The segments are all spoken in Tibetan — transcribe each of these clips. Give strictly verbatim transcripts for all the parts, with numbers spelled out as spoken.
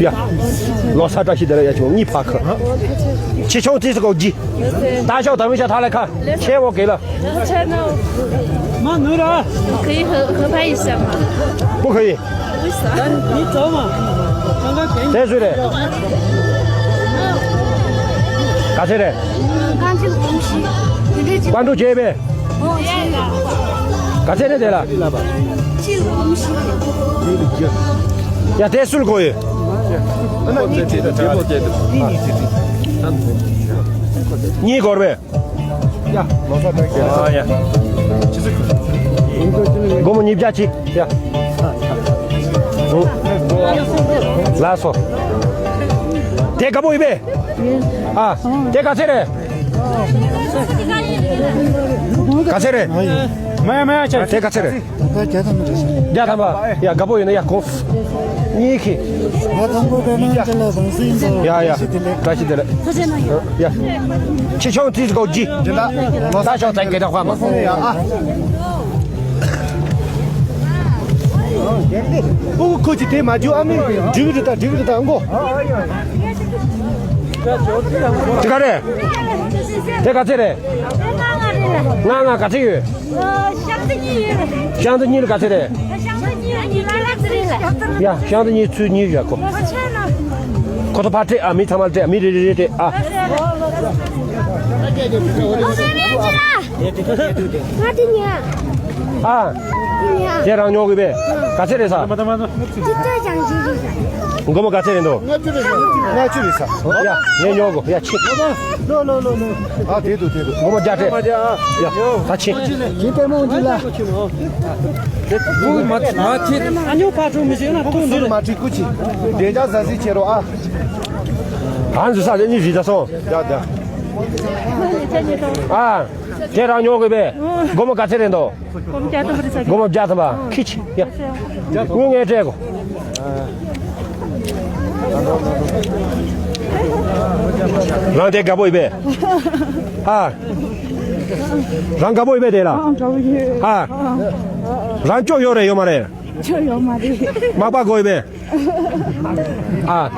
ཡ། ལོ་གསར་བཀྲ་ཤིས་བདེ་ལེགས། ཡ་ཆུང་གཉིས་ཕ་ཁ། ཆེ་ཆུང་ཙི་ཙི་གོ་ཇི། ད་ཤོག་ད་མི་ཤ་ཐ་ལེ་ཁ། ཆེ་བོ་གེ་ལ། མ་ནུ་ར། 可以合合拍一下吗？不可以。为啥？你走嘛。刚刚给你。谁谁的？干谁的？关注杰呗。 ག་ཚད་རེད་དེ་ལ། ཡ་དེ་སུལ་གོ་ཡོད། གཉིས་སྒོར་བས། ཡ། སྒོར་མོ་ཉིས་བརྒྱ་གཅིག་ཡ། ལགས་སོ། དེ་དགའ་པོ་ཡིན་པས། ཨ། དེ་ག་ཚད་རེད། ག་ཚད་རེད། མ་ཡ་མ་ཡ་ཆ། དེ་ག་ཚད་རེད། བརྒྱ་ཐམ་པ་རེད། བརྒྱ་ཐམ་པ། ཡ་དགའ་པོ་ཡོད་ན་ཡ་གོ། གཉིས་ཁི། ང་དང་པོ་དེ་ནང་ཅི་ལ་དང་སྲིད་འདུག་ཡ་ཡ། བཀྲ་ཤིས་བདེ་ལེགས། ཡ། ཆེ་ཆུང་ཙི་གོ་ཇི། ད་ཤོག་ཙང་སྐད་གྲགས་པ་མ། ཨ། ཨོ་ཁོ་ཅི་དེ་མ་འཇུ་ཨ་མི་འཇུ་གི་རེད་ད་འཇུ་གི་རེད་ད་ཨང་གོ། དེ་ག་རེད། དེ་ག་ཚད་རེད། ང་ང་ག་ཚད་ཡོད། ཤང་ཏི་གཉིས་ལ་ག་ཚད་རེད། ཡ་ཤང་ཏི་གཉིས་ཚུལ་གཉིས་ཡོད་གོ། ཁོ་ཚོ་ཕར་སྤྲད་ཨ་མི་ཚང་མ་སྤྲད་མི་རེ་རེ་རེ་སྤྲད་ཨ། ང་དེ་ཉལ། ཨ། དེ་ཉལ། དེ་རང་ཉོ་དགོས་པས། ག་ཚད་རེད་ས། དེ་ལྟ་ཅང་ཅི་རེད་ས། སྒོར་མོ་ག་ཚད་རེད་འདུག་ལྔ་བཅུ་རེད་ས། ལྔ་བཅུ་རེད་ས། ཡ་ངས་ཉོ་དགོས་ཡ་ཕྱིན། ལོ་ལོ་ལོ་ལོ། ཨ་དེ་འདུག་དེ་འདུག་སྒོར་མོ་བརྒྱ་སྤྲད། ཡ་ད་ཕྱིན། ཅི་ལྟད་མོ་འདི་ལ། དེ་བུ་མ་མ་ཁྱེད་ཨ་ཉོ་པ་འགྲོ་མི་བྱེད་ན་ཐུག་འདི་ལ། མ་ཁྲིད་སྐུ་ཅི། བདེ་འཇགས་ཟ་ཟི་བྱེད་རོགས་ཨ། ཨ་འཛུལ་ས་ལེ་གཉིས་རིལ་ད་སོང་། ཡ་ད། ཨ། དེ་རང་ཉོ་དགོས་པས། སྒོར་མོ་ག་ཚད་རེད་འདུག་སྒོར་མོ་བརྒྱ་ཐམ་པ་རེད་ས། སྒོར་མོ་བརྒྱ་ཐམ་པ་ཁི་ཆི་ཡ། དངུལ་ངས་སྤྲད་གོ། རང་དེ་དགའ་པོ་ཡིན་པས། ཨ། རང་དགའ་པོ་ཡིན་པས་དེ་ལ། ཨ། རང་སྐྱོ་ཡོད་རེད་ཡོད་མ་རེད། སྐྱོ་ཡོད་མ་རེད། མག་པ་དགོས་ཡིན་པས། ཨ།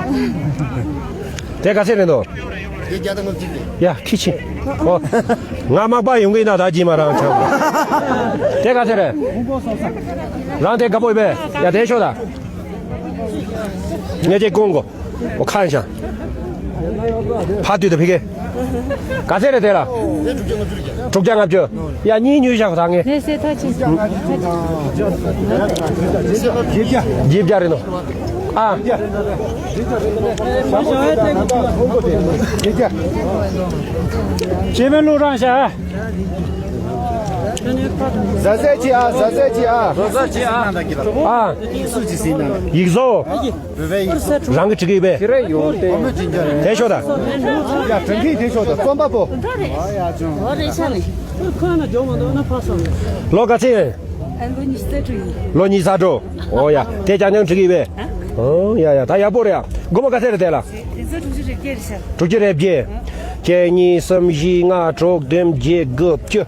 དེ་ག་ཚད་རེད་འདུག་དེ་བརྒྱ་དང་ལྔ་བཅུ་རེད། ཡ་ཁི་ཆི། ཨོ། ང་མག་པ་ཡོང་གི་ན་ད་ཇི་མ་རང་ཆོག་དེ་ག་ཚད་རེད། རང་དེ་དགའ་པོ་ཡིན་པས། ཡ་དེ་ཤོག་ད། ངས་ཅིག་སྐུང་གོ། ཨོ་ཁ་ཤ། ཕ་དུས་དུ་ཕི་གེ། ག་ཚད་རེད་དེ་ལ། དྲུག་བརྒྱ་ལྔ་བཅུ། ཡ་གཉིས་ཉོས་བཞག་ད་ངས། ལས་སེ་ཐ་ཆེ། བརྒྱད་བརྒྱ་རེད་ནོ། ཨ། བྱེ་མའི་བླུགས་རང་ཤ། ཟ་ཟས་ཅི་ཨ། ཟ་ཟས་ཅི་ཨ། ཟ་ཟས་ཅི་ཨ། ཨ། ཡིག་གཟུགས། རང་གི་བྲིས་ཀྱི་ཡོད་པས། དེ་ཤོག་ད། ཡ་དྲན་གི་དེ་ཤོག་ད་རྩོམ་པ་པོ། ལོ་ག་ཚད་ཡིན། ལོ་ཉི་ཤུ་དྲུག་ཨོ་ཡ་དེ་ཅང་ཅང་བྲིས་ཀྱི་ཡོད་པས། ཨོ་ཡ་ཡ་ད་ཡག་པོ་རེད་ཡ། སྒོར་མོ་ག་ཚད་རེད་དེ་ལ། དྲུག་ཅུ་རེ་བརྒྱད། གཅིག་གཉིས་གསུམ་བཞི་ལྔ་དྲུག་བདུན་བརྒྱད་དགུ་བཅུ།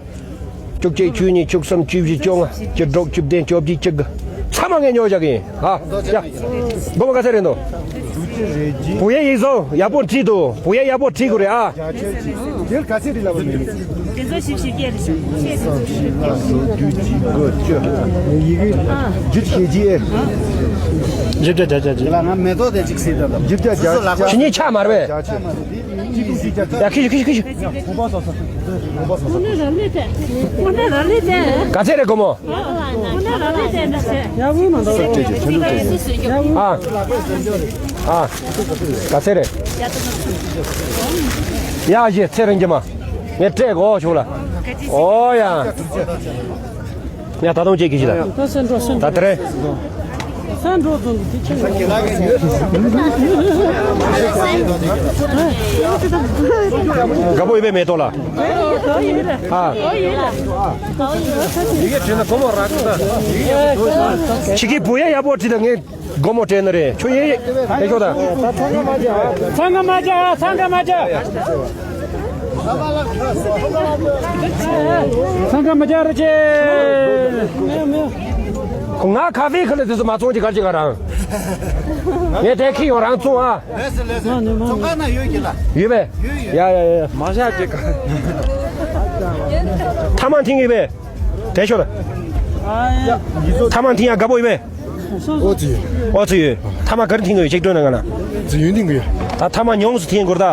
བཅུ་གཅིག་བཅུ་གཉིས་བཅུ་གསུམ་བཅུ་བཞི་བཅོ་ལྔ་བཅུ་དྲུག་བཅུ་བདུན་བཅོ་བརྒྱད་བཅུ་དགུ། ཚང་མ་ངས་ཉོ་བཞག་གི་ཡིན། ཨ་ཡ། སྒོར་མོ་ག་ཚད་རེད་འདུག་བུ་ཡ་ཡིག་བཟོ་ཡག་པོ་བྲིས་འདུག་བུ་ཡ་ཡག་པོ་བྲིས་དགོས་རེད་ཨ། དེར་ག་ཚད་རེད་ལབ་པ་མིན། དེ་ཚོ་ཞིབ་ཞིབ་སྐད་རེད་ཤག་ཡི་གེ་ཇི་ལྟར་བྱས་ཀྱི་ཨེ། ཇི་ལྟར་བྱས་ཀྱི་ཇི་ལ་ང་མེ་ཏོག་དེ་གཅིག་ཟེར་ད། ཇི་ལྟར་བྱས་ཀྱི་ཇི་ཉིད་ཆགས་མ་རེད་པས། ཡ་ཁི་ཁི་ཁི་ཁི། ག་ཚད་རེད་སྒོར་མོ། ཨ། ཨ། ག་ཚད་རེད། ཡ་ཞེ་ཚེ་རིང་རྒྱུ་མ། ངས་སྤྲད་གོ་ཆུང་ལ། ཨོ་ཡ། ཡ་ད་དུང་ཅིག་གིས་ཤི་ད། ད་དེ་རེད། དགའ་པོ་ཡོད་པས་མེ་ཏོག་ལ། ཨ། ཁྱེད་ཀྱི་བུ་ཡ་ཡག་པོ་བྲིས་ད་ངས། སྒོར་མོ་སྤྲད་ནི་རེད། ཁྱོད་ཡིན། ཨེ་ཤོ་ད། ཚང་ག་མ་རྒྱག་ཚང་ག་མ་རྒྱག་ཚང་ག་མ་རྒྱག་རེ་ཆེ། ང་ཁ་ཧྥེ་ཁ་ལ་དེ་ཚོ་མ་བཙོང་གི་གར་གྱི་ག་རང་། ངས་དེ་ཁྱི་ཡོང་རང་བཙོང་ཨ། ལེས་ལེས། ཚོང་ཁང་ན་ཡོད་ཀྱི་ལ། ཡོད་པས། ཡོད་ཡོད། ཡ་ཡ་ཡ། མ་བཞག་ཅིག་ཐ་མག་འཐེན་གི་ཡོད་པས། དེ་ཤོད་ལ། ཐ་མག་འཐེན་ཡ་དགའ་པོ་ཡོད་པས། ཨོ་ཙི་ཡོད། ཨོ་ཙི་ཡོད། ཐ་མག་ག་རེ་འཐེན་གི་ཡོད་ཅེག་སྒྲོན་ན་ང་ལ། ཙི་ཡོད་འཐེན་གི་ཡོད། ད་ཐ་མག་ཉུང་སུ་འཐེན་དགོས་ད།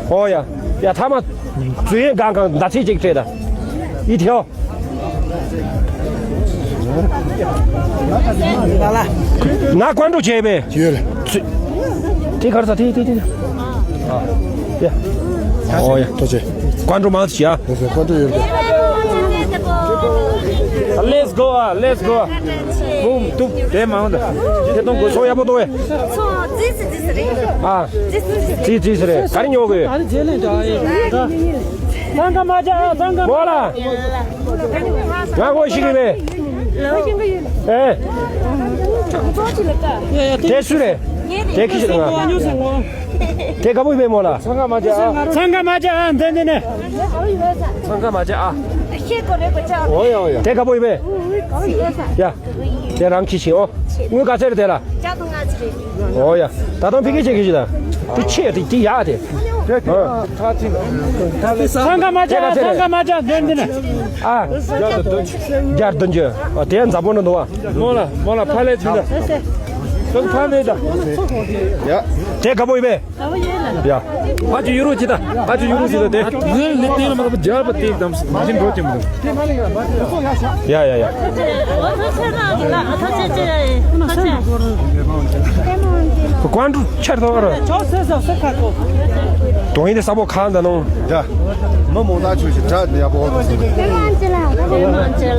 ཨོ་ཡ། ཡ་ཐ་མག་ཙི་ཡོད་གང་གང་ཟླ་ཚེས་ཅིག་སྤྲད་ད། ཡི་ཐེའོ། ང་ཀོན་ཀྲུ་བྱས་པས། ཡོད་ལ། དེ་གར་ས་དེ་དེ་དེ། ཨ། ཡ། ཨོ་ཡ། ཐུགས་རྗེ་ཆེ། ཀོན་ཀྲུ་མང་ཆེ་ཡ། ཀོན་ཀྲུ་ཡོད་ལ། Let's go ཨ། Let's go ཨ། བུམ་ཏུབ་དེ་མང་ད། དེ་གཏོང་དགོས། སོ་ཡ་པོ་གཏོང་བས། སོ་ཙི་ཙི་ཙི་རེད། ཨ། ཙི་ཙི་ཙི་རེད། ག་རེ་ཉོ་དགོས། ཚང་ག་མ་ཅ་ཚང་ག་མ་ལ། ང་ངོ་ཤེས་ཀྱི་མེད། ཨེ། དེ་སུ་རེད། དེ་ཁྱི་ཞིག་ང་། དེ་དགའ་པོ་ཡིན་པས་མོ་ལ། ཚང་ག་མ་བྱ་ཨ། ཚང་ག་མ་བྱ་ཨ། འདི་འདི་ནས། ཚང་ག་མ་བྱ་ཨ། ཨོ་ཡ་ཨོ་ཡ། དེ་དགའ་པོ་ཡིན་པས། ཡ། དེ་རང་ཁྱི་ཞིག་ཨོ། དངུལ་ག་ཚད་རེད་དེ་ལ། ཨོ་ཡ། ད་དུང་ཕི་ཀི་ཆེ་གི་ཞིག་ད། དེ་ཆེ་དེ་དེ་ཡག་དེ། ཚང་ག་མ་བྱ་ཨ། ཚང་ག་མ་བྱ་འདི་འདི་ནས། ཨ། བརྒྱ་བདུན་ཅུ། ཨ། དེ་འཛམ་བུ་ནང་འདུག་ཨ། མོ་ལ་མོ་ལ་ཕ་ལས་ཚུལ་ད། ཁོ་ཕ་མེད་ད། ཡ། དེ་དགའ་པོ་ཡིན་པས། ཡ། ཕ་ཆུ་ཡུ་རུ་ཅི་ད། ཕ་ཆུ་ཡུ་རུ་ཅི་ད་དེ། ངས་ལི་ཏི་ལ་མ་ཐོབ་རྒྱལ་བ་དེ་དམ་མ་ཤིན་འགྲོ་ཅི་མི་འདུག་ཡ་ཡ་ཡ། ཁོ་ཀོན་ཀྲུ་ཆར་ཐོག་ར། དོང་ཡིན་དེ་ས་པོ་ཁང་ད་ནོ། ཡ། མི་མོ་ད་ཆུ་ཞིག་གྲ་ཡ་པོ།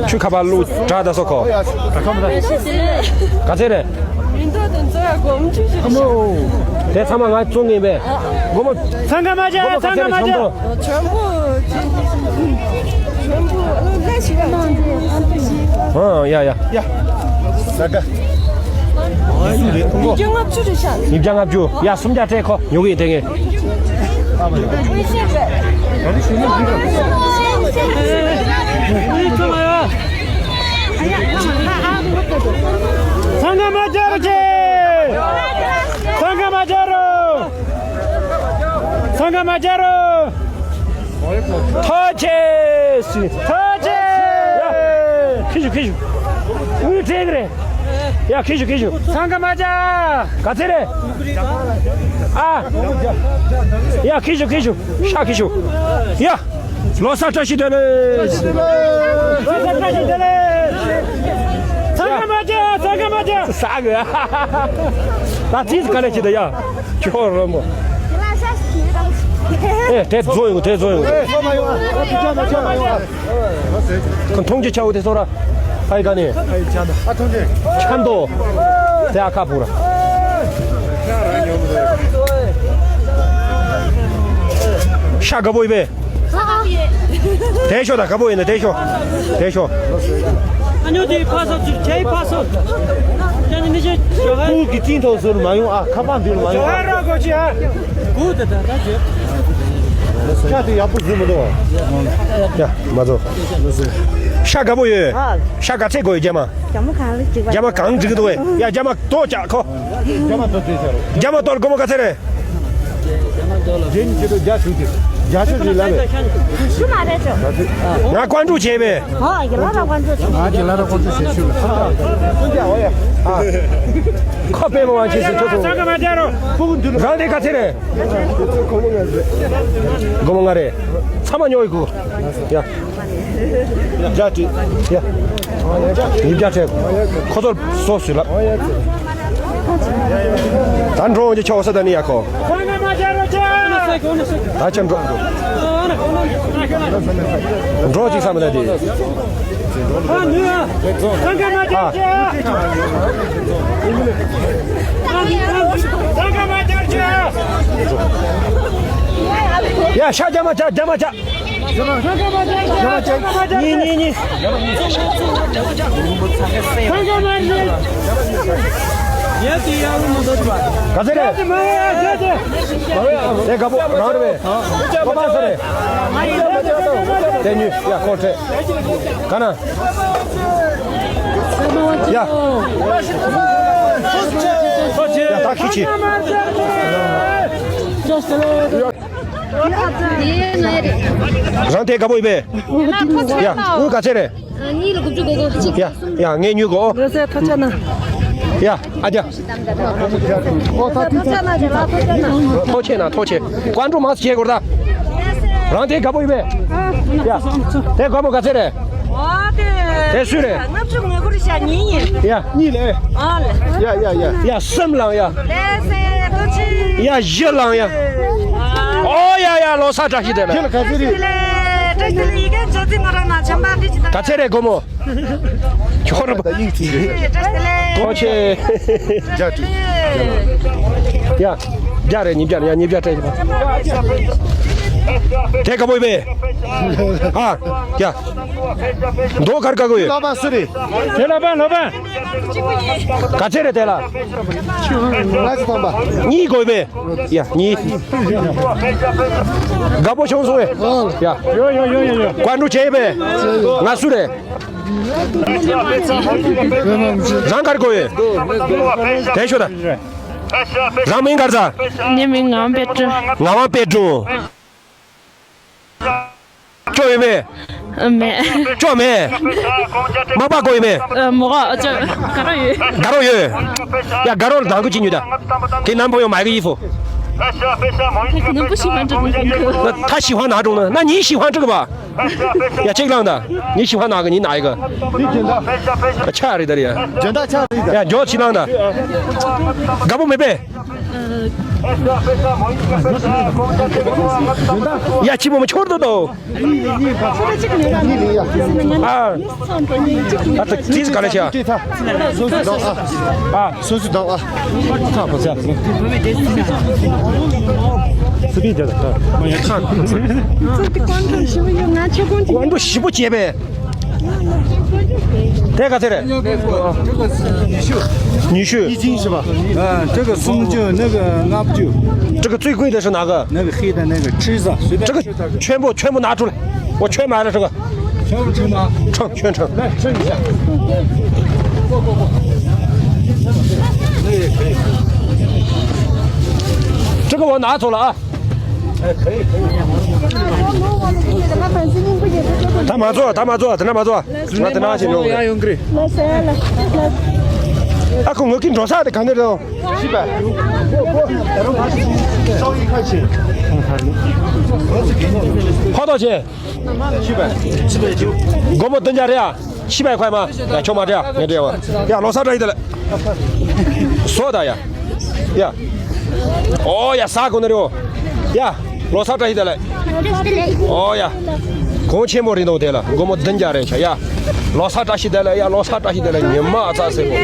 ཆུ་ཁ་པ་ལུ་གྲ་ད་སོ་ཁོ། ག་ཚད་རེད། མི་འདུག་དེ་ཚོ་ཡ་སྒོར་མོ་བཅུ་ཞིག་རེད། དེ་ཚང་མ་ང་བཙོང་གིན་པས། སྒོར་མོ། ཚང་ག་མ་བྱ། ཚང་ག་མ་བྱ། ཆོན་པོ། ཆོན་པོ་ལོ་ལས་ཞིག་ཨ། ཡ་ཡ། ཡ། ས་ག་ཉིས་བརྒྱ་ལྔ་བཅུ་རེད་ཤག་ཉིས་བརྒྱ་ལྔ་བཅུ། ཡ་སུམ་བརྒྱ་སྤྲད་ཁོ་ཉོ་གི་ཡིན་དེ་ངས། ཚང་ག་མ་བྱ་རོ་ཆེ། ཚང་ག་མ་བྱ་རོ། ཚང་ག་མ་བྱ་རོ། ཐོ་ཆེ་སི། ཐོ་ཆེ། ཡ། ཁི་ཞུ་ཁི་ཞུ། དངུལ་སྤྲད་གི་རེད། ཡ་ཁི་ཞུ་ཁི་ཞུ། ཚང་ག་མ་བྱ། ག་ཚད་རེད། ཨ། ཡ་ཁི་ཞུ་ཁི་ཞུ། ཤ་ཁི་ཞུ། ཡ། ལོ་གསར་བཀྲ་ཤིས་བདེ་ལེགས། ལོ་གསར་བཀྲ་ཤིས་བདེ་ལེགས། ཚང་ག་མ་བྱ། ཚང་ག་མ་བྱ། ཟ་གི། ད་ཙིས་ག་ལེ་ཅི་ད་ཡ། ཁྱོད་རོལ་མོ། ཨེ་དེ་བཟོ་ཡོང་དེ་བཟོ་ཡོང་། ཁོ་མཐོང་རྒྱུ་ཆའོ་དེ་སོ་ར། ཨའི་ག་ནས། ཨའི་ཆ་ད། ཨ་མཐོང་རྒྱུ། ཆ་འདོ། དེ་ཨ་ཁ་ཕུ་ར། ཤ་དགའ་པོ་ཡིན་པས། དེ་ཤོ་ད་དགའ་པོ་ཡིན་ན་དེ་ཤོ། དེ་ཤོ། ཨ་ཉོ་དེ་ཕ་སོ་ཅིག་ཁྱེད་ཕ་སོ། ཁྱེད་ནི་ཅི་ཞོ་ཧ། ཁུ་གི་ཅིན་ཐོ་སོར་མ་ཡོང་ཨ་ཁ་པང་འདིར་མ་ཡོང་ཨ། ཞོ་ཧ་ར་གོ་ཅི་ཨ། ཁུ་དེ་ད་ད་ཅི། ཤ་དེ་ཡག་པོ་བཟོས་མི་འདུག་ཨ། ཡ་མ་བཟོ། ཤ་དགའ་པོ་ཡོད། ཤ་ག་ཚད་དགོས་ཡོད་རྒྱ་མ། རྒྱ་མ་གང་འགྲིག་གི་འདུག་ཨེ། ཡ་རྒྱ་མ་ཏོ་ཅག་ཁོ། རྒྱ་མ་ཏོ་ཏོ་ཅག་རྒྱ་མ་ཏོ་སྒོར་མོ་ག་ཚད་རེད། རྒྱན་གྱི་རུ་རྒྱ་ཆུ་གྱི་རྒྱ་ཆུ་རི་ལ་རེད། ཤུ་མ་རེད་ཅོ། ང་ཀོན་ཀྲུ་བྱས་པས། ཨ་ཡི་ལ་ར་ཀོན་ཀྲུ་བྱས། ང་ཡི་ལ་ར་ཀོན་ཀྲུ་བྱས་ཤུ་ལ། ཁོ་པས་མོ་བ་ཆེ་སུ་ཆོ་ཐུ། རང་རེ་ག་ཚད་རེད། སྒོར་མོ་ལྔ་རེད། ཚང་མ་ཉོ་ཡི་གུ། ཡ། བརྒྱ་སྤྲད། ཡ། ཉིས་བརྒྱ་སྤྲད། ཁོ་ཚོར་སོ་སུ་ལབ། ད་འགྲོ་འོང་གི་ཆོག་ས་ད་ནི་ཡ་ཁོ། ད་ཆ་འགྲོ། འགྲོ་ཅིག་བསམ་ད་དེ། ཨ། ཡ་ཤ་རྒྱ་མ་ཅག་རྒྱ་མ་ཅག་གཉིས་གཉིས་གཉིས། ག་ཚད་རེད། དེ་དགའ་པོ་རང་རེད་པས། ཁོ་པ་ས་རེད། དེ་ཉུས་ཡ་ཁོ་ཁྲེ། ག་ན། ཡ། ཡ་ད་ཁྱི་ཁྱི། རང་དེ་དགའ་པོ་ཡིན་པས། ཡ་དངུལ་ག་ཚད་རེད། གཉིས་ལ་དགུ་བཅུ་གོ་གོ་གཅིག་ཡ་ཡ་ངས་ཉོས་གོ། ལོ་སའི་ཐ་ཆ་ན། ཡ་ཨ་ཅག་ཐ་ཆ་ན་རེད་ལ་ཐ་ཆ་ན། ཐོ་ཆེ་ན་ཐོ་ཆེ། ཀོན་ཀྲུ་མ་སི་བྱེད་དགོས་ད། རང་དེ་དགའ་པོ་ཡིན་པས། ཡ་དེ་དགའ་པོ་ག་ཚད་རེད། ཨ་དེ་དེ་སུས་རེད། ལྔ་བཅུ་ང་དགུ་རེད་ཤག་ཉིན་ཡིན། ཡ་གཉིས་ལས། ཨ་ལས། ཡ་ཡ་ཡ། ཡ་གསུམ་ལང་ཡ། ལས་སེ་ཀོ་ཆི། ཡ་བཞི་ལང་ཡ། ཨ་ཨོ་ཡ་ཡ་ལོ་སར་བཀྲ་ཤིས་བདེ་ལེགས། ཁྱེད་ལ་ག་ཚོད་རེད། བཀྲ་ཤིས་བདེ་ལེགས་ཡི་གེ་འཇོག་རྩིས་ང་རང་ན་ཆམ་པ་འདི་ཅི་ད། ག་ཚད་རེད་སྒོར་མོ། ཁྱོད་རང་ད་ཡིག་ཚིག་རེད། བཀྲ་ཤིས་བདེ་ལེགས། ཐོ་ཆེ། བརྒྱ་དྲུག་ཡ། བརྒྱ་རེད། ཉིས་བརྒྱ་རེད། ཡ་ཉིས་བརྒྱ་སྤྲད་ཡོད་པ། དེ་དགའ་པོ་ཡིན་པས། ཨ་ཡ། མདོ་གར་དགའ་གི་ཡོད། ལག་པ་སུ་རེད། དེ་ལག་པ་ལག་པ། ག་ཚད་རེད་དེ་ལ། ལག་ཙམ་པ། གཉིས་དགོས་པས། ཡ་གཉིས། དགའ་པོ་བྱུང་སོང་ངས། ཡ། ཡོ་ཡོ་ཡོ་ཡོ་ཡོ། ཀོན་ཀྲུ་བྱས་པས། ང་སུ་རེད། རང་གར་དགོས་ཡོད། དེ་ཤོད་ད། རང་མིང་གར་ཚ། ངའི་མིང་ངག་དབང་དཔལ་སྒྲོན། ངག་དབང་དཔལ་སྒྲོན། ཅོ་ཡོད་མེད། ཨ་མེད། ཅོ་མེད། མ་པ་གོ་ཡོད་མེད། ཨ་མོ་ག་ཅོ་ག་རོ་ཡོད། ག་རོ་ཡོད། ཡ་ག་རོ་ལ་དང་གུ་ཅི་ཉུ་ད། དེ་ནམ་པོ་ཡོང་མ་གི་ཡི་ཧྥོ། ད་ཤི་ཧྥ་ན་ཀྲུང་ན་ཉི་ཤི་ཧྥ་ན་ཀྲུང་ན་ཉི་ཤི་ཧྥ་ན་གི་ཉི་ན་ཡི་གི། ཆ་རི་ད་རི་ཡ། ཇན་ད་ཆ་རི་ད། ཡ་ཇོ་ཆི་ལང་ད། ག་པོ་མེད་པས། ཡ་ཆི་པོ་མ་ཆོར་དོ་དོ། ཨ། ཨ་ཙི་ཙི་ག་ལ་ཆ། ཨ། སོ་སོ་དང་ཨ། ཁ་ཕོ་ཚ། སི་པི་ཇ་ད། མ་ཡ་ཁ། ཀོན་ཀྲུ་ཞིབ་པོ་བྱས་པས། དེ་ག་ཚད་རེད། ཉི་ཤུ། 一斤是吧？嗯，这个松酒，那个阿酒。这个最贵的是哪个？那个黑的那个，吃一下，随便吃一下。这个全部全部拿出来，我全买了这个。全部称吗？称，全称。来称一下。可以可以。这个我拿走了啊。 ད་མ་ཚོ་ད་མ་ཚོ་དེ་འདྲ་མ་ཚོ། ང་དེ་འདྲ་བྱེད་མྱོང་རེད། ཨ་ཁོ་ངོ་ཀི་འགྲོ་ས་དེ་ག་ནས་རེད། ཤི་བ། ཕོ་ཏོ་ཆེ། སྒོར་མོ་བདུན་བརྒྱ་རེད་ཨ། ཤི་བའི་ཁོས་མ། ཡ་ཁྱོད་མ་སྤྲད་ཨ། ངས་སྤྲད་ཨ། ཡ་ལོ་གསར་བཀྲ་ཤིས་བདེ་ལེགས། སོ་ད་ཡ། ཡ། ཨོ་ཡ་ས་གོ་ནི་རེད་ཨོ། ཡ། ལོ་གསར་བཀྲ་ཤིས་བདེ་ལེགས། ཨོ་ཡ། གོང་ཆེན་པོ་རེད་འདུག་དེ་ལ་སྒོར་མོ་བདུན་བརྒྱ་རེད་ཤག་ཡ། ལོ་གསར་བཀྲ་ཤིས་བདེ་ལེགས། ཡ་ལོ་གསར་བཀྲ་ཤིས་བདེ་ལེགས། ཉི་མ་ཚ་སེ་གོ།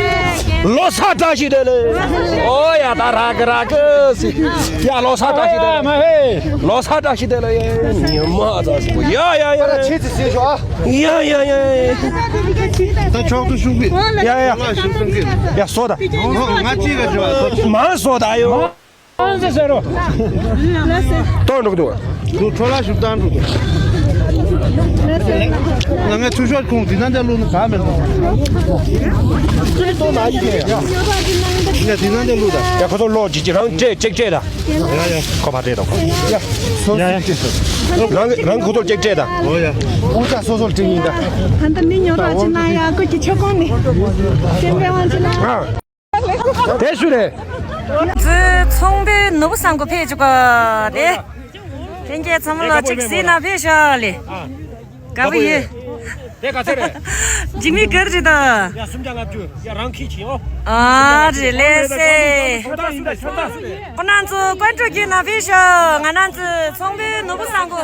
ལོ་གསར་བཀྲ་ཤིས་བདེ་ལེགས། ཨོ་ཡ་ད་ར་གི་ར་གི་སི། ཡ་ལོ་གསར་བཀྲ་ཤིས་བདེ་ལེགས། ལོ་གསར་བཀྲ་ཤིས་བདེ་ལེགས། ཡ་ཉི་མ་ཚ་སེ་གོ། ཡ་ཡ་ཡ། ཆེ་ཙི་སེ་ཤོ་ཨ། ཡ་ཡ་ཡ། ད་ཆོག་ཏུ་ཤུགས་པི། ཡ་ཡ། ཡ་སོ་ད། ང་ཅི་ག་ཅི་བ། མ་སོ་ད་ཡོ། ཨང་ཟེར་ཟེར་རོ། ཏོ་འགྲོ་གི་འདུག་ཁོ་ཁྲོ་ལ་ཞུགས་སྟངས་འགྲོ་གི་འདུག་ང་ངའི་ཚུར་ཤོག་ཁོང་འདི་ན་འདྲ་བླུགས་ན་ག་མེད་ལ། ང་འདི་ན་འདྲ་བླུགས་ད། ཡ་ཁོ་ཚོ་ལོག་ཅིག་ཅིག་རང་སྤྲད་ཅིག་སྤྲད་ད། ཡ་ཡ། ཁོ་ཕ་སྤྲད་དང་། ཡ། སོ་སོ་སྤྲད་དང་། རང་རང་ཁོ་ཚོར་ཅིག་སྤྲད་ད། འོ་ཡ། འུ་ཅག་སོ་སོར་སྤྲད་ཡིན་ད། ད་ལྟ་མི་ཉོ་རོགས་ཅིག་གནང་ཡ། ཁོ་གི་ཆོ་གོང་ནས་སེམས་པའི་དབང་ཆེ་ན། ཨ། དེ་སུ་རེད། ཚོ་ཚོང་པའི་ནོར་བུ་བཟང་པོ་ཕེབས་བཅུག་ག་དེ། ལྷན་རྒྱས་ཚང་མ་ལ་གཅིག་གཟིགས་ན་ཕེབས་ཤག་ལེ། དགའ་པོ་ཡོད། དེ་ག་ཚད་རེད། འཇིགས་མེད་ག་རེ་རེད་ད། ཡ་སུམ་བརྒྱ་ལྔ་བཅུ། ཡ་རང་ཁྱི་ཁྱི་ཨོ། ཨ་རེད་ལེ་སེ། ཁྱོད་ད་སུ་རེད། ཁྱོད་ད་སུ་རེད། ཁོ་རང་ཚོ་ཀོན་ཀྲུ་བརྒྱུད་ནང་ཕེབས་ཤག་ང་རང་ཚོ་ཚོང་པའི་ནོར་བུ་བཟང་པོ།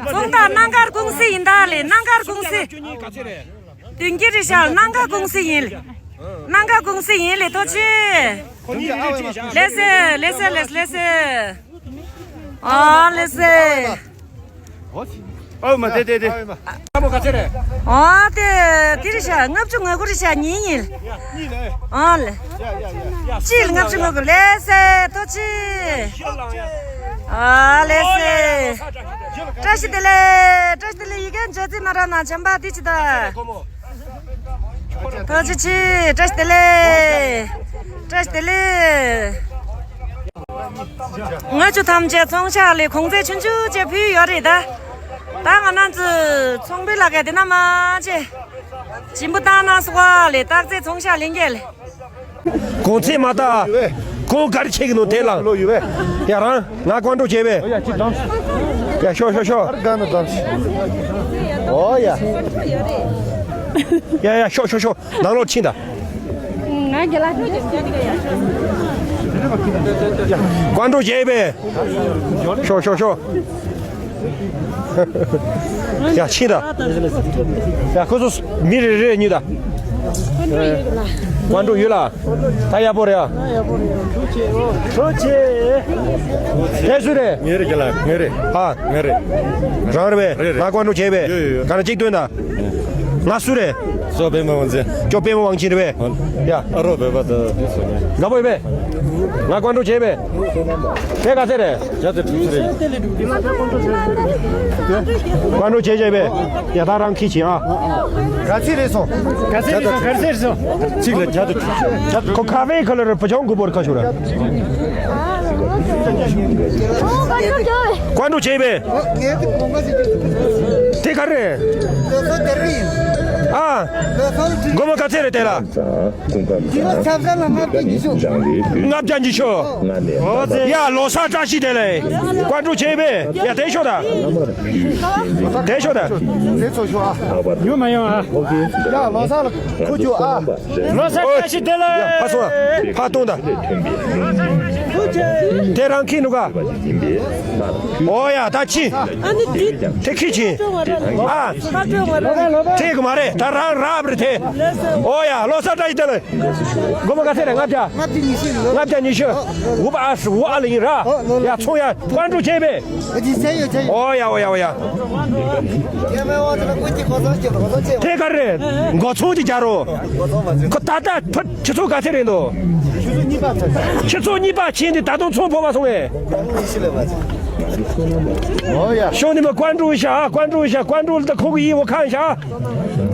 ཚོང་རྟགས་གནམ་མཁར་ཀུང་སི་ཡིན་ད་ལེ། གནམ་མཁར་ཀུང་སི། ག་ཚད་རེད། བདུན་བརྒྱ་རེད་ཤག་གནམ་མཁར་ཀུང་སི་ཡིན་ལེ། གནམ་མཁར་ཀུང་སི་ཡིན་ལེ། ཐུགས་རྗེ་ཆེ། ལེ་སེ་ལེ་སེ་ལེ་སེ་ལེ་སེ། ཨ་ལེ་སེ། ཨོ་མ་དེ་དེ་དེ། ཨ་མོ་ག་ཚད་རེད། ཨ་དེ་དེ་རེད་ཤག་ལྔ་བཅུ་ང་དགུ་རེད་ཤག་གཉིས་ཡིན། ཨ་ལེ། གཅིག་ལ་ལྔ་བཅུ་ང་དགུ། ལེ་སེ། ཐུགས་རྗེ་ཆེ། ཨ་ལེ་སེ། བཀྲ་ཤིས་བདེ་ལེགས། བཀྲ་ཤིས་བདེ་ལེགས། ཡི་གེ་འཇོག་རྩིས་མ་རག་ན་ཆམ་པ་དེ་ཅི་ད། ཐུགས་རྗེ་ཆེ། བཀྲ་ཤིས་བདེ་ལེགས། བཀྲ་ཤིས་བདེ་ལེགས། ང་ཚོ་ཐམས་ཅད་ཚོང་ཤག་ལས་གོང་ཚད་ཆུང་ཆུང་ཅིག་ཕུལ་ཡོད་རེད་ད། ད་ང་རང་ཚོ་ཚོང་དཔོན་ལགས་ཀྱིས་དེ་ན་མ་བྱེད། སྦྱིན་པ་བཏང་གནང་སོང་བ་ལས་སྟག་རྩེ་ཚོང་ཤག་ལས་འགན་ལས། གོང་ཚད་མ་བལྟ། གོང་ག་རེ་ཆད་ཀྱི་འདུག་དེ་ལ། ལོ་ཡོད་པས། ཡ་རང་ང་ཀོན་ཀྲོལ་བྱས་པས། ཡ་ཤོག་ཤོག་ཤོག་ཨོ་ཡ། ཡ་ཡ་ཤོག་ཤོག་ཤོག་ནང་ལོགས་ཕྱིན་ད། ང་རྒན་ལགས་ཀོན་ཀྲོལ་བྱས་པས། ཤོག་ཤོག་ཤོག་ཡ་ཕྱིན་ད། ཡ་ཁོ་ཚོ་མི་རེ་རེ་གཉིས་ད། ཀོན་ཀྲོལ་ཡོད་ལ། ད་ཡག་པོ་རེད་ཨ། ཐུགས་རྗེ་ཆེ། དེ་སུ་རེད། ངའི་རེད་རྒན་ལགས་ངའི་རེད། ཨ། ངའི་རེད། རང་རེད་པས། རེད་རེད། ང་ཀོན་ཀྲོལ་བྱས་པས། ཡོད་ཡོད་ཡོད། ག་ན་གཅིག་སྟོན་ད། ང་སུ་རེད། ཅོ་པད་མ་དབང་ཆེན། ཅོ་པད་མ་དབང་ཆེན་རེད་པས། ཡ། ཨ་རོགས་བོད་པ་དང་འདི་ཚོ་ཉན། དགའ་པོ་ཡོད་པས། ང་ཀོན་ཀྲོལ་བྱས་པས། དེ་ག་ཚད་རེད། བརྒྱ་དང་དྲུག་ཅུ་རེད། ཀོན་ཀྲོལ་བྱས་བྱས་པས། ཡ་ད་རང་ཁྱི་བྱིན་ཨ། ག་ཚད་རེད་སོང་། ག་ཚད་རེད་སོང་ག་ཚད་རེད་སོང་། གཅིག་ལ་བརྒྱ་དང་དྲུག་ཅུ། ཁོ་ཁ་ཧྥེ་ཁ་ལར་བུ་ཆུང་གུ་པོར་ཁ་ཤོར་ར། ཀོན་ཀྲོལ་བྱས་པས། དེ་ག་རེད། ཨ། སྒོར་མོ་ག་ཚད་རེད་དེ་ལ། ལྔ་བརྒྱ་ཉི་ཤུ། ཡ་ལོ་གསར་བཀྲ་ཤིས་བདེ་ལེགས། ཀོན་ཀྲོལ་བྱས་པས། ཡ་དེ་ཤོག་ད། དེ་ཤོག་ད། ཡོང་མ་ཡོང་ཨ། ཡ་ལོ་གསར་ལ་ཁུ་རྒྱུ་ཨ། ལོ་གསར་བཀྲ་ཤིས་བདེ་ལེགས། ཕ་སོང་ཕ་གཏོང་ད། དེ་རང་ཁྱི་འདུག་ག་ཨོ་ཡ་ད་ཁྱི། དེ་ཁྱི་ཁྱི། ཨ། ཁྱི་གི་མ་རེད་ད་རང་རབ་རེད་དེ། ཨོ་ཡ་ལོ་གསར་བཀྲ་ཤིས་བདེ་ལེགས། སྒོར་མོ་ག་ཚད་རེད། ལྔ་བརྒྱ། ལྔ་བརྒྱ་ཉི་ཤུ། ལྔ་བརྒྱ་ཉི་ཤུ། འུ་པ་ཨ་སི་འུ་ཨ་ལ་ཡིན་ར། ཡ་ཚོང་ཡ་ཀོན་ཀྲོལ་བྱས་པས། ཨོ་ཡ་ཨོ་ཡ་ཨོ་ཡ། དེ་ག་རེད། འགོ་ཚོང་གི་རྒྱ་རོ། ཁོ་ད་ལྟ་ཕ་ཁྱི་ཚོ་ག་ཚད་རེད་འདུག་ཁྱི་ཚོ་གཉིས་པ་ཕྱིན་ཏེ་ད་དུང་ཚོང་ཕོག་མ་སོང་ངས། ཤོ་ནི་མ་ཀོན་ཀྲོལ་ཤ་ཀོན་ཀྲོལ་ཤ་ཀོན་ཀྲོལ་ད་ཁོ་གི་ཡིན་འོ་ཁང་ཤ།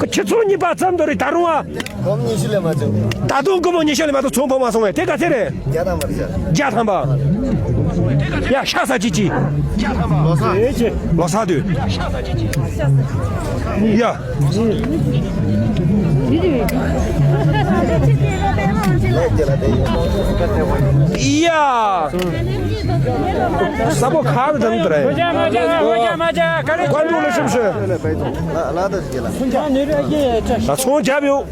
ཁྱི་ཚོ་གཉིས་པ་ཙམ་དུ་རེད་ད་རུང་ཨ། སྒོར་མོ་ཉི་ཤུ་ལས་མ་བྱུང་། ད་དུང་སྒོར་མོ་ཉི་ཤུ་ལས་མ་གཏོགས་ཚོང་ཕོག་མ་སོང་བས་དེ་ག་ཚད་རེད། བརྒྱ་ཐམ་པ་རེད་ཤག་བརྒྱ་ཐམ་པ། ཡ་ཤ་ས་ཅི་ཅི། ལོ་གསར། ལོ་གསར་དུས། ཡ། ཡ། ས་པོ་ཁ་རུ་དང་དུ་རེད། ཀོན་ཀྲོལ་ལ་ཤུབ་ཤུ། ད་ཚོང་རྒྱབ་ཡོད།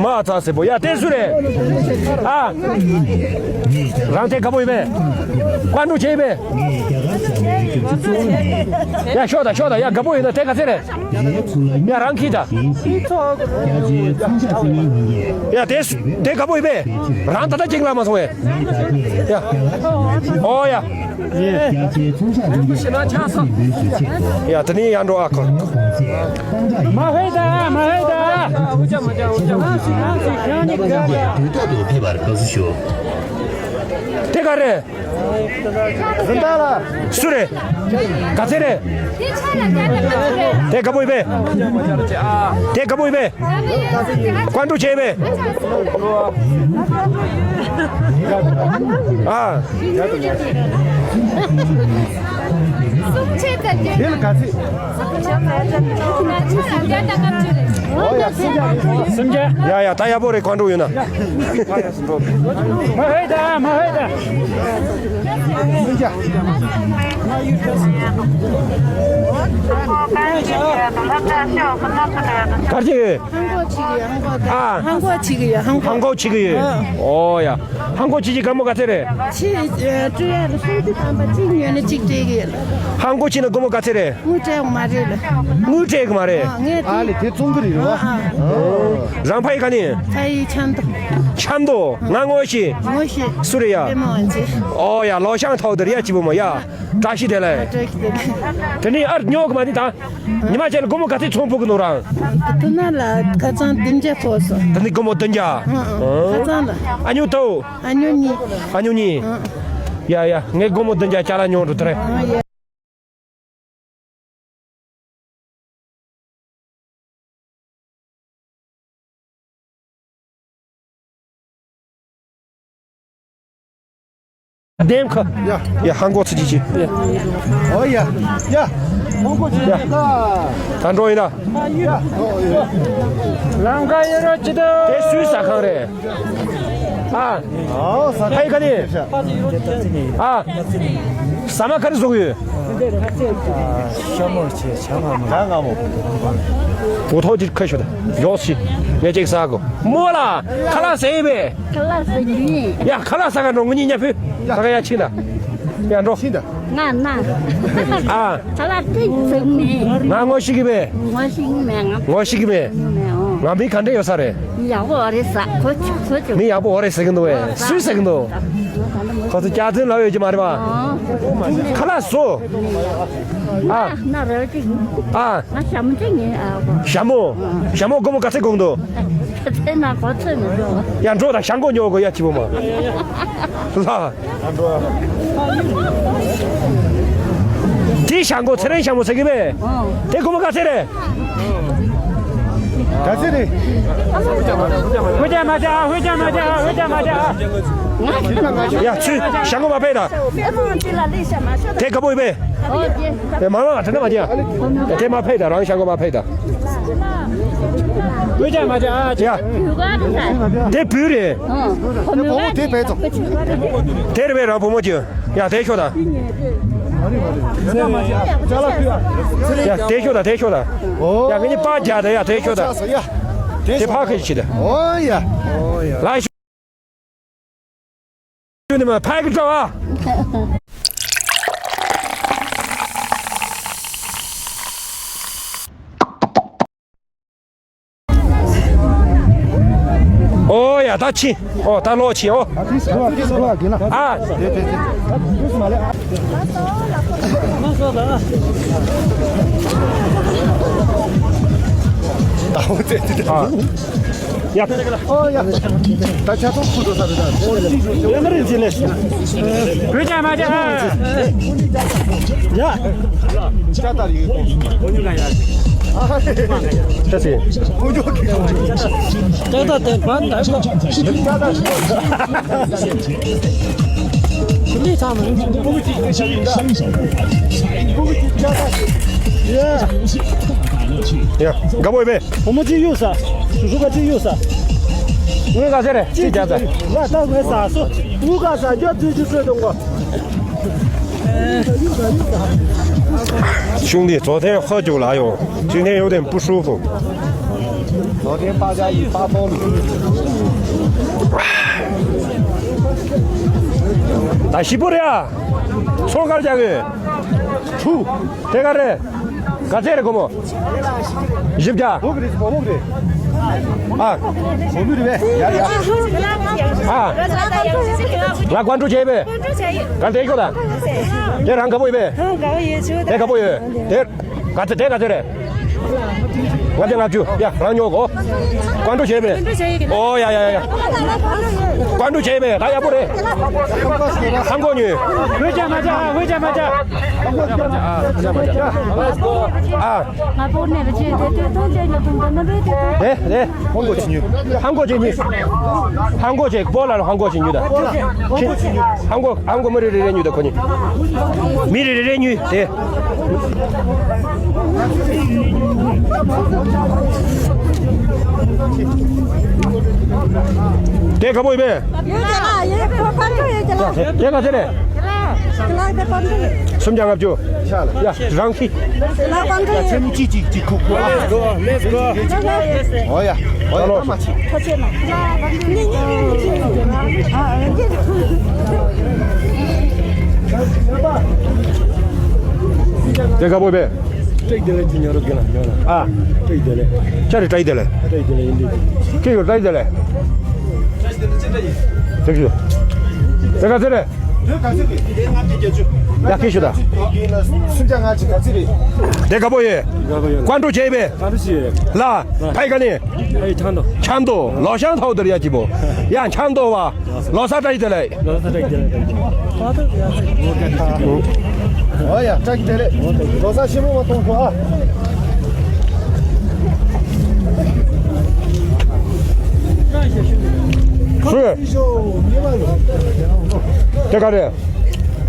མ་ཚ་སེ་པོ་ཡ་དེ་སུ་རེད། ཨ། རང་དེ་དགའ་པོ་ཡིན་པས། ཀོན་ཀྲོལ་བྱེད་པས། ཡ་ཤོག་ད་ཤོག་ད་ཡ་དགའ་པོ་ཡིན་ན་དེ་ག་ཚད་རེད། ཡ་རང་ཁྱི་ད། ཡ་དེ་སུ་དེ་དགའ་པོ་ཡིན་པས། རང་ད་ལྟ་ཅིག་ལ་མ་སོང་བས། ཡ། ཨོ་ཡ། ཡ་དེ་ནས་ཡར་འགྲོ་ཨ་ཁོ། མ་ཧེ་ད་མ་ཧེ་ད། དུས་ཐོག་ཏུ་ཕེབས་པར་དགའ་བསུ་ཞུ། དེ་ག་རེད། སུ་རེད། ག་ཚད་རེད། དེ་དགའ་པོ་ཡིན་པས། དེ་དགའ་པོ་ཡིན་པས། ཀོན་ཀྲོལ་བྱས་པས། ཨ། ཡ་ཡ་ད་ཡག་པོ་རེད་ཀོན་ཀྲོལ་ཡོད་ན། མ་ཧེ་ད་མ་ཧེ་ད། གར་གྱི་ཡོད། ཧང་གོ་བྱེད་ཀྱི་ཡོད་ཧང་གོ། ཨ། ཧང་གོ་བྱེད་ཀྱི་ཡོད་ཧང་གོ། ཧང་གོ་བྱེད་ཀྱི་ཡོད། ཨོ་ཡ། ཧང་གོ་བྱེད་ཀྱི་སྒོར་མོ་ག་ཚད་རེད། ཕྱི་སྤྲོད་ཡ་ལ་སུམ་ཅུ་ཐམ་པ་གཅིག་ཉོས་ན་གཅིག་སྤྲད་ཀྱི་ཡོད་ལ། ཧང་གོ་བྱེད་ན་སྒོར་མོ་ག་ཚད་རེད། དངུལ་སྤྲད་ཡོང་མ་རེད་ལ། དངུལ་སྤྲད་ཀྱི་མ་རེད། ཨ་ངས་ཨ་ལེ་དེ་བཙོང་གི་རེད་རེད་བ། ཨ་ཨ། རང་ཕ་ཡུལ་ག་ནས། ཕ་ཡུལ་ཆབ་མདོ། ཆབ་མདོ་ང་ངོ་ཤེས། ངོ་ཤེས། སུ་རེད་ཡ། པད་མ་དབང་ཆེན། ཨོ་ཡ་ལོ་ཤང་ཐོག་དེ་རེད་ཡ་སྐྱིད་པོ་མ་ཡ། བཀྲ་ཤིས་བདེ་ལེགས། བཀྲ་ཤིས་བདེ་ལེགས། དེ་ནས་ཨར་ཉོ་གི་མ་ནི་ད། ཉི་མ་ཅན་ལ་སྒོར་མོ་ག་ཚད་ཚོང་ཕོག་གི་འདུག་རང་། དེ་ན་ལ་ཁ་ཚང་བདུན་བརྒྱ་ཕོག་སོང་། དེ་ནི་སྒོར་མོ་བདུན་བརྒྱ། ཨང་ཨང་། ཁ་ཚང་ལ། ཨ་ཉུ་ཏོ། ཨ་ཉུ་གཉིས། ཨ་ཉུ་གཉིས། ཨང་། ཡ་ཡ་ངས་སྒོར་མོ་བདུན་བརྒྱ་ཅ་ལག་ཉོ་འགྲོ་དེ་རེད། ཨང་ཡ། ལྡེམ་ཁ། ཡ། ཡ། ཧང་གོ་ཚུ་ཅི་ཅི། ཡ། ཨོ་ཡ། ཡ། ཧང་གོ་ཅི་ཅི། ད་འགྲོ་ཡིན་ན། ཡ། ལམ་ཁ་ཡོད་རོ་ཅི་དོ། དེ་སུའི་ཟ་ཁང་རེད། ཨ། ཨོ་ཟ་ཁང་། ཕ་ཡི་ཁ་ནི། ཨ། ཟ་མ་ཁ་རི་བཟོ་གི་ཡོད། ཤ་མོ་ཆེ་ཤ་ང་མོ། ང་ང་མོ། བུ་ཐོག་ཅིག་ཁ་ཤོད་ད། ཡོག་སི། ངས་ཅིག་ཟ་གོ། མོ་ལ། ཁ་ལག་ཟ་ཡིན་པས། ཁ་ལག་ཟ་རྒྱུ་ཡིན། ཡ། ཁ་ལག་ཟ་ག་འགྲོ། ངུ་གཉིས་ཉ་ཕུ། ད་ག་ཡ་ཕྱིན་ད། ཡ་འགྲོ། ཕྱིན་ད། ང་ན། ཨ། ཁ་ལག་ཅིག་ཟ་མེད། ང་ངོ་ཤེས་ཀྱི་མེད། ངོ་ཤེས་ཀྱི་མེད་ང་། ངོ་ཤེས་ཀྱི་མེད། ང་མི་ག་འདྲ་ཡོད་ས་རེད། ཡག་པོ་རེད་ཟ། ཁོ་ཁོ་ཚོ། མི་ཡག་པོ་རེད་ཟེར་གི་འདུག་བས། སུས་ཟེར་གི་འདུག་ཁོ་ཚོ་སྐྱག་རྫུན་ལབ་ཡོད་ཀྱི་མ་རེད་པ། ཁ་ལག་བཟོ། ཨ། ན་རེ་ཅིག་ཨ། ང་ཞྭ་མོ་ཅིག་ཉོས་ཨ་གོ། ཞྭ་མོ། ཞྭ་མོ་སྒོར་མོ་ག་ཚད་གོང་འདུག་ཚེ་ན་གོ་ཚོད་མི་འདུག་ཡ་འགྲོ་ད། ཞྭ་མགོ་ཉོ་གོ་ཡ་ཅི་བོ་མ། ལ། དེ་ཞྭ་མགོ་ཚེ་རིང་ཞྭ་མོ་ཟེར་གི་མེད། དེ་སྒོར་མོ་ག་ཚད་རེད། ག་ཚད་རེད། ཧུ་ཅག་མ་ཅག་ཨ། ཧུ་ཅག་མ་ཅག་ཨ། ཧུ་ཅག་མ་ཅག་ཨ། ཡ་ཚུལ་ཞྭ་མགོ་མ་ཕེབས་ད། དེ་ག་པོ་ཡིན་པས། དེ་མ་མ་དྲན་ན་མ་བྱེད་ཨ། དེ་མ་ཕེབས་ད། རང་ཞྭ་མགོ་མ་ཕེབས་ད། ཧུ་ཅག་མ་ཅག་ཨ། ཡ། དེ་བུ་རེད། དེ་བུ་རེད། དེ་རེད་པས། རང་བུ་མོ་ཅིག་ཡ་དེ་ཤོག་ད། ཡ་དེ་ཤོག་ད། དེ་ཤོག་ད། ཡ་ངས་ནི་པ་རྒྱག་ད། ཡ་དེ་ཤོག་ད། དེ་ཕ་ཁ་ཤི་ད། ཨོ་ཡ། ལ་ཤོག་ནི་མ་ཕ་གི་ཀྲོ་ཨ། ཨོ་ཡ་ད་ཕྱིན། ཨོ་ད་ལོག་ཕྱིན། ཨོ། ཨ། ད་འོ་ཙེ་ཙེ། ཨ། ཡ། ཨོ་ཡ། ད་ཆ་ཚང་ཁུ་ཏོ་ས་རེད་ད། ཡ་མ་རིན་ཅི་ལེ། བོད་ཅག་མ་ཅག་ཡ། ཅག་ཏར་ཡོད། ཅག་སི། ཅག་ཏར་དེ་བན་ད་ཅག་ཏར། ལི་ཚང་མ། ཡ། དགའ་པོ་ཡོད་པས། བུ་མོ་གཅིག་གཡུག་ས། ཧྲུ་ཧྲུ་ག་གཅིག་གཡུག་ས། ངོས་ག་ཚད་རེད། གཅིག་བརྒྱ་ཚད། ལ་ད་ངོས་ས་སོ། ངུ་ག་ས་རྒྱ་དུས་ཀྱི་སྲོད་དང་གོ། 兄弟，昨天喝酒了哟，今天有点不舒服。昨天大家一发疯。ད་ཞིབ་པོ་རེད་ཨ། ཚོང་གར་རྒྱག་གི། ཧུ། དེ་ག་རེད། ག་ཚད་རེད་སྒོར་མོ། བཞི་བརྒྱ། ཨ། ཨ། ང་ཀོན་ཀྲུ་བྱས་པས། ག་དེ་ཤོག་ད། དེ་རང་དགའ་པོ་ཡོད་པས། དེ་དགའ་པོ་ཡོད། དེ་ག་ཚད་དེ་ག་ཚད་རེད། ལྔ་བརྒྱ་ལྔ་བཅུ། ཡ་རང་ཉོ་གོ། ཀོན་ཀྲུ་བྱས་པས། ཨོ་ཡ་ཡ་ཡ་ཡ། ཀོན་ཀྲུ་བྱས་པས། ད་ཡག་པོ་རེད། ཧང་གོ་ཉོས། ཧུ་ཅག་མ་ཅག་ཧུ་ཅག་མ་ཅག་ཨ། ང་པོ་ནས་རེ་ཆེ་དེ་དེ་ཐོང་ཅན་ཡོད་དུང་དེ་ན་རེ་དེ། དེ་དེ། ཧང་གོ་ཅི་ཉོས། ཧང་གོ་ཅི་ཉོས། ཧང་གོ་ཅི་པོ་ལ་ཧང་གོ་ཅི་ཉོས་ད། ཧང་གོ་ཧང་གོ་མི་རེ་རེ་རེ་ཉོས་ད་ཁོ་གཉིས། མི་རེ་རེ་རེ་ཉོས་དེ། དེ་དགའ་པོ་ཡིན་པས། ཡོད་ཀྱི་ལ་ཡོད་ཕ་ཕ་ཡོད་ཀྱི་ལ། དེ་ག་ཚད་རེད། ཀི་ལ་དེ་ཕ་ཕ་ཡོད། སུམ་བརྒྱ་ལྔ་བཅུ། ཡ་རང་ཁི། ལ་ཕ་ཕ་ཡོད། ཅིག་ཅིག་ཅིག་ཁུག་ཁུག་ཨ། Let's go, let's go. ཨོ་ཡ། ཨོ་ཡ། ཨ་མ་ཅིག་ཁ་ཆེ་ན། དེ་དགའ་པོ་ཡིན་པས། བཀྲ་ཤིས་བདེ་ལེགས་ཀྱི་ཉོ་རོགས་གྱིས་ལ་ཉོ་ལ། ཨ། བཀྲ་ཤིས་བདེ་ལེགས། ཆ་རེ་བཀྲ་ཤིས་བདེ་ལེགས། བཀྲ་ཤིས་བདེ་ལེགས་ཡིན་དུས། ཁྱེད་ཡོད་བཀྲ་ཤིས་བདེ་ལེགས། བཀྲ་ཤིས། དེ་ག་ཚོད་རེད། དེ་ལྔ་བརྒྱ་བརྒྱད་ཅུ། ཡ་ཁྱེད་ཤོད་ད། སུམ་བརྒྱ་ལྔ་བཅུ་ག་ཚོད་རེད། དེ་དགའ་པོ་ཡོད། དགའ་པོ་ཡོད། ཀོན་ཀྲུ་བྱས་པས། ཀོན་ཀྲུ་བྱས། ལ། ཕ་ཡི་ག་ནས། ཨེ་ཆང་དོ། ཆང་དོ། ལོ་ཤང་ཐའོ་དེར་ཡ་ཅི་པོ། ཡ་ཆང་དོ་བ། ལོ་གསར་བཀྲ་ཤིས་བདེ་ལེགས། ལོ་གསར་བཀྲ་ཤིས་བདེ་ལེགས། ཨོ་ཡ་བཀྲ་ཤིས་བདེ་ལེགས། ལོ་གསར་ཆེན་མོ་མ་གཏོང་ཤོག་ཨ། སུ། དེ་ག་རེད།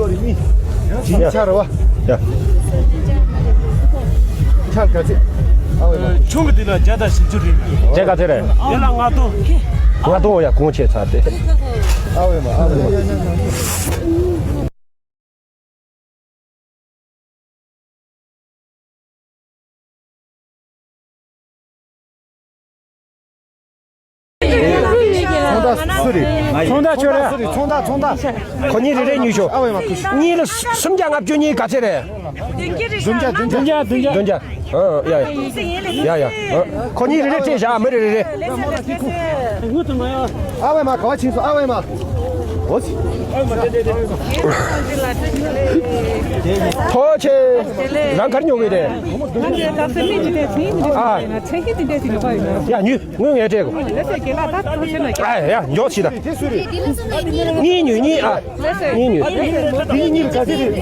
ཏོ་རེ་གཉིས། ཡ། ཆ་ར་བ། ཡ། ཆ་ག་ཚད། ཨ་བའི་མ། ཆུང་གི་དེ་ལ་བརྒྱ་དང་བཞི་བཅུ་རེད། ཆ་ག་ཚད་རེད། དེ་ལ་ལྔ་སྟོང་། ལྔ་སྟོང་། ཡ། གོང་ཆེ་ཚར་ཏེ། ཨ་བའི་མ། ཨ་བའི་མ། ཚོང་བདག་སུ་རེད། ཚོང་བདག་ཁྱོད་རེད། ཚོང་བདག་སུ་རེད། ཚོང་བདག་ཚོང་བདག་ཁོ་གཉིས་རེ་རེ་ཉོས་ཤོག་ཨ་བའི་མ། ཁུ་ཤུ། གཉིས་ལ་སུམ་བརྒྱ་ལྔ་བཅུ། གཉིས་ག་ཚད་རེད། བདུན་བརྒྱ། བདུན་བརྒྱ། བདུན་བརྒྱ། བདུན་བརྒྱ། ཨ། ཡ་ཡ། ཡ་ཡ། ཨ། ཁོ་གཉིས་རེ་རེ་སྤྲད་བཞག་མི་རེ་རེ་རེ། ཨ་བའི་མ། ག་བ་ཕྱིན་སོང་། ཨ་བའི་མ། འོ་ཙི། ཐོ་ཆེ། རང་གར་ཉོ་གི་རེད། ཨ། ཡ། ཉོས། དངུལ་ངས་སྤྲད་གོ། ཨ། ཡ། མགྱོགས་ཤིག་ད། གཉིས་ཉོས། གཉིས། ཨ། གཉིས་ཉོས། གཉིས་ཉོས། གཉིས་གཉིས་ལ་ག་ཚད་རེད།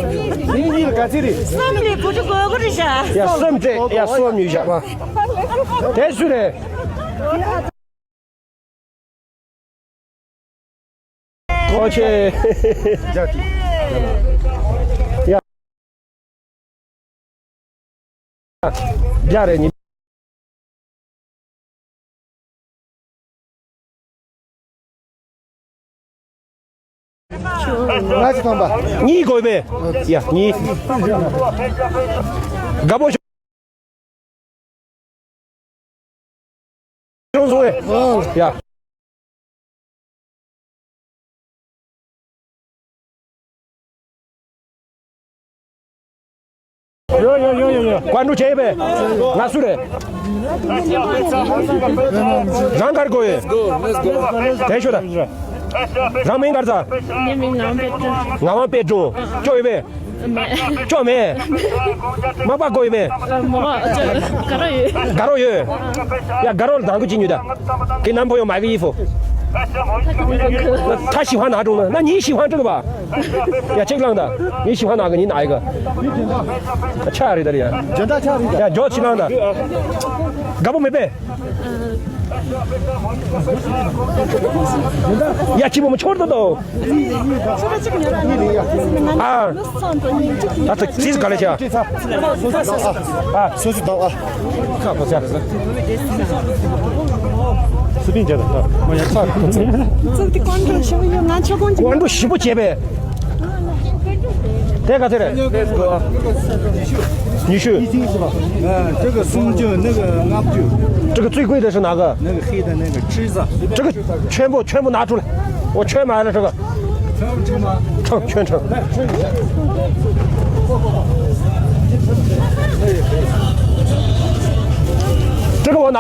གཉིས་གཉིས་ལ་ག་ཚད་རེད། གསུམ་རེད། བུ་ཕྲུག་དགོས་མཁོ་རེད་ཤག་ཡ། གསུམ་སྤྲད། ཡ། གསུམ་ཉོས་བཞག་པ། དེ་སུ་རེད། ཐོ་ཆེ། ཡ། བརྒྱ་རེད། ཉི། ལྔ་བཅུ་ཐམ་པ། གཉིས་དགོས་པས། ཡ། གཉིས། དགའ་པོ་བྱུང་སོང་ངས། ཡ། ཡོ་ཡོ་ཡོ་ཡོ་ཡོ། བཀའ་འདྲི་བྱས་པས། ང་སུ་རེད། རང་གར་དགོས་ཡོད། དེ་ཤོད་ད། རང་མིང་གར་ཚ། ངའི་མིང་ངག་དབང་པད་སྒྲོན། ངག་དབང་པད་སྒྲོན། སྐྱོ་ཡོད་པས། མེད། སྐྱོ་མེད། མག་པ་དགོས་ཡོད་པས། མོ་ཅོ་དགའ་རོགས་ཡོད། དགའ་རོགས་ཡོད། ཡ། དགའ་རོགས་ལ་དང་གུ་ཅི་ཉུ་ད། ཁྱེད་ནམ་ཕོ་ཡོ་མ་གི་ཡི་ཕོ། ཐ་ཤི་ཧ་ན་ཀྲུང་ན་ན་ཉི་ཤི་ཧ་ཀྲུང་བ། ཡ། ཅིག་ལང་ད། ཉི་ཤི་ཧ་ན་གི་ཉི་ན་ཡི་ག་ཆ་རི་ད་རི་ཡ། ཇན་ད་ཆ་རི་ད། ཡ། ཇོ་ཆི་ལང་ད། དགའ་པོ་མེད་པས། ཡ། ཁྱི་བོ་མོ་ཆོར་ད་དོ། ཨ། ཨ་ཙི་ཙི་ག་ལེ་ཆ། ཨ། སོ་སོ་དང་ཨ། ཁ་ཁོ་ཆ། སུ་པིན་ཇ་ད། མ་ཡ་ཁ་ཁོ་ཚེ། ཙུག་དེ་ཀོན་ཀྲོལ་ཞིབ་ཡོད། ང་ཆོ་ཀོན་ཀྲོལ་ཞིབ་པོ་བྱས་པས། དེ་ག་ཚོད་རེད། ཉི་ཤུ། ཨ། 这个松饼，那个ལྔ་བཅུ། 这个最贵的是哪个？那个黑的那个栀子。这个全部全部拿出来，我全买了这个。 ཁྲང་ཁྲང་ཁྲང་། 这个我拿。